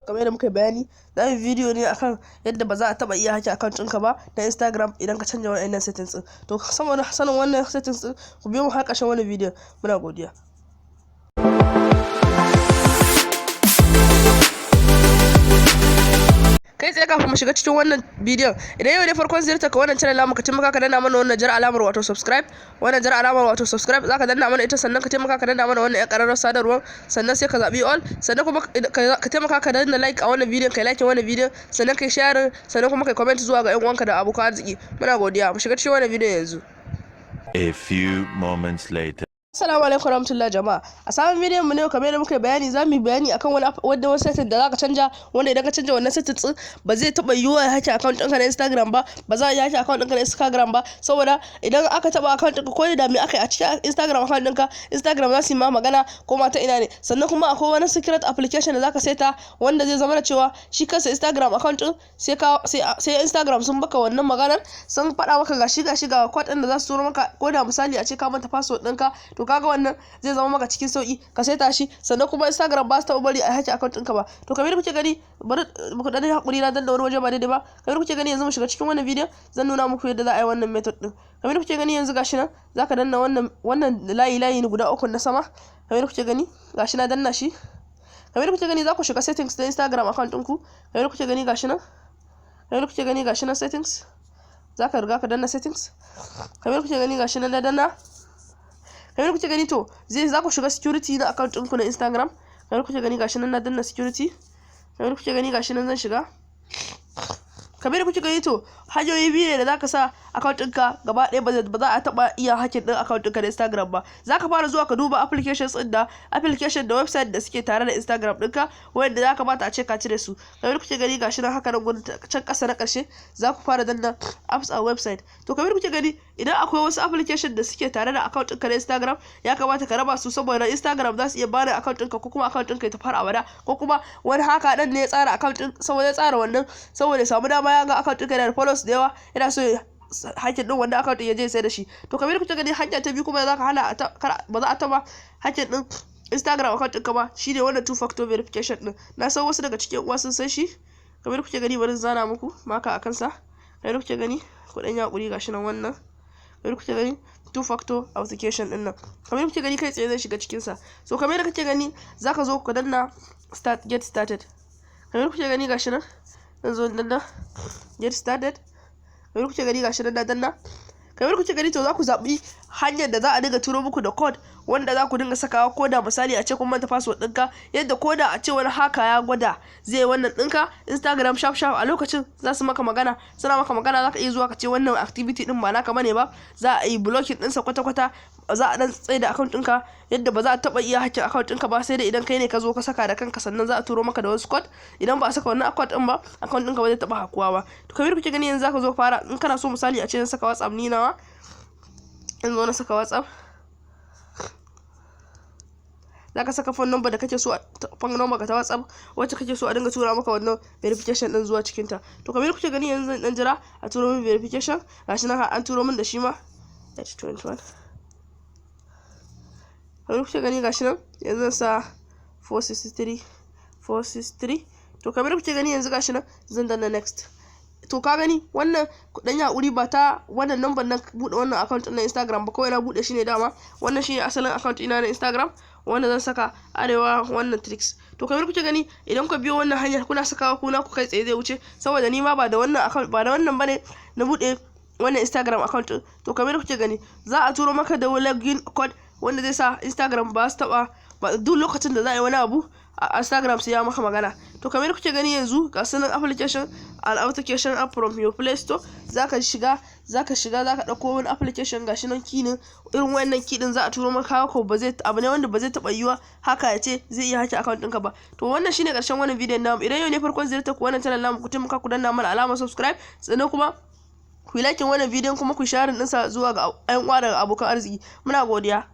Kamar yadda muka bayani, za mu bidiyo ne akan yadda ba za a taba iya hacking account ɗinka ba na Instagram idan ka canja wannan settings ɗin. To, saboda sanin wannan settings ɗin, ku biyo mu har ƙarshen wannan bidiyon. Muna godiya. Kai tsaye, kafin mu shiga cikin wannan bidiyon, idan yau ne farkon ziyartar ka wannan channel namu, ka taimaka ka danna mana wannan jar alamar, wato subscribe. Wannan jar alamar, wato subscribe, zaka danna mana ita. Sannan ka taimaka ka danna mana wannan yan ƙararrawar sadarwar, sannan sai ka zabi all. Sannan kuma ka taimaka ka danna like a wannan bidiyon, kai like wannan bidiyon, sannan kai share, sannan kuma kai comment zuwa ga yan uwanka da abokan arziki. Muna godiya. Mu shiga cikin wannan bidiyon yanzu. A few moments later. Assalamu alaikum warahmatullahi, jama'a. A sabon bidiyon mu ne, kamar yadda muka bayani, za mu yi bayani akan wani setting da zaka canja, wanda idan ka canja wannan setting din, ba zai taba yiwuwa ya hacking account ɗinka na Instagram ba. Ba za a iya hacking account ɗinka na Instagram ba, saboda idan aka taba account ɗinka, ko da me aka yi a cikin Instagram account ɗinka, Instagram za su yi ma magana ko ma ta ina ne. Sannan kuma akwai wani secret application da zaka saita, wanda zai zama da cewa shi kansa Instagram account ɗin sai Instagram sun baka wannan maganar, sun faɗa maka gashi gashi, ga code ɗin da za su turo maka, ko da misali a ce ka manta password ɗinka. To, kaga wannan zai zama maka cikin sauki ka saita shi. Sannan kuma Instagram ba su taɓa bari a hacking account ɗinka ba. To, kamar kuke gani, bari ku dan hakuri, na danna wani waje ba daidai ba. Kamar kuke gani, yanzu mu shiga cikin wannan bidiyon, zan nuna muku yadda za a yi wannan method ɗin. Kamar kuke gani yanzu, gashi nan zaka danna wannan layi layi ne guda uku na sama. Kamar kuke gani, gashi na danna shi. Kamar kuke gani, za ku shiga settings na Instagram account ɗinku. Kamar kuke gani, gashi nan. Kamar kuke gani, gashi nan settings. Zaka riga ka danna settings. Kamar kuke gani, gashi nan na danna. Kamar kuke gani, to zai za ku shiga security na account ɗinku na Instagram. Kamar kuke gani, gashi nan na danna security. Kamar kuke gani, gashi nan zan shiga. Kamar kuke gani, to hanyoyi biyu ne da zaka sa account ɗinka gaba ɗaya ba za a taɓa iya hacking ɗin account ɗinka na Instagram ba. Zaka fara zuwa ka duba applications ɗin da application da website da suke tare da Instagram ɗinka, wanda ya kamata a ce ka cire su. Kamar kuke gani, gashi nan haka nan gurin can ƙasa na ƙarshe, za ku fara danna apps and website. To, kamar kuke gani, idan akwai wasu application da suke tare da account ɗinka na Instagram, ya kamata ka raba su, saboda Instagram za su iya bada account ɗinka, ko kuma account ɗinka ya tafi har abada, ko kuma wani haka ɗan ne ya tsara account ɗin, saboda ya tsara wannan, saboda ya samu dama ya ga account ɗinka yana da followers da yawa, yana so hacking din wannan account ya je sai da shi. To, kamar kuke gani, hanya ta biyu kuma za ka hana ba za a taba hacking din Instagram account ɗinka ba, shine wannan two factor verification din. Na san wasu daga cikin uwa sun san shi. Kamar kuke gani, bari zana muku maka a kansa. Kamar kuke gani, ku dan yakuri, gashi nan wannan. Kamar kuke gani, two factor authentication din nan. Kamar kuke gani, kai tsaye zai shiga cikin sa. So kamar yadda kake gani, zaka zo ka danna start, get started. Kamar kuke gani, gashi nan zan zo danna get started. Kamar kuke gani, gashi nan na danna. Kamar kuke gani, to za ku zaɓi hanyar da za a dinga turo muku da code wanda za ku dinga sakawa, ko da misali a ce kun manta password ɗinka, yadda ko da a ce wani hacker ya gwada zai wannan ɗinka Instagram, sharp sharp a lokacin za su maka magana. Suna maka magana, za ka iya zuwa ka ce wannan activity ɗin ba naka bane ba, za a yi blocking ɗinsa kwata-kwata, za a dan tsaye da account ɗinka, yadda ba za a taɓa iya hacking account ɗinka ba, sai dai idan kai ne ka zo ka saka da kanka, sannan za a turo maka da wasu code. Idan ba a saka wannan code ɗin ba, account ɗinka ba zai taɓa hakuwa ba. To, kamar kuke gani, yanzu zaka zo fara. In kana so, misali a ce zan saka WhatsApp, ni nawa, in zo na saka WhatsApp, za ka saka phone number da kake so, phone number ka ta WhatsApp wacce kake so a dinga tura maka wannan verification din zuwa cikin ta. To, kamar kuke gani, yanzu zan dan jira a turo min verification. Gashi nan an turo min da shi ma, 821. Kamar kuke gani, gashi nan yanzu zan sa 463 463. To, kamar kuke gani, yanzu gashi nan zan danna next. To, ka gani, wannan dan yaƙuri, ba ta wannan number na bude wannan account na Instagram ba, kawai na bude shi ne dama. Wannan shine asalin account ina na Instagram wanda zan saka arewa wannan tricks. To, kamar kuke gani, idan ku biyo wannan hanyar kuna sakawa kuna ku kai tsaye zai wuce, saboda ni ma ba da wannan account, ba da wannan bane na bude wannan Instagram account. To, kamar kuke gani, za a turo maka da login code wanda zai sa Instagram ba su taba ba. Duk lokacin da za a yi wani abu a Instagram, sai ya maka magana. To, kamar kuke gani yanzu, ga sunan application and application app from your Play Store. Zaka shiga, zaka dauko wani application, gashi nan key ne. Irin wannan key din za a turo maka ko ba zai abu ne wanda ba zai taba yiwa hacker ya ce zai iya hacking account ɗinka ba. To, wannan shine karshen wannan bidiyon namu. Idan yau ne farkon ziyartar ku wannan channel namu, ku taimaka ku danna mana alamar subscribe, sannan kuma ku yi like wannan bidiyon, kuma ku share ɗinsa zuwa ga 'yan uwa da abokan arziki. Muna godiya.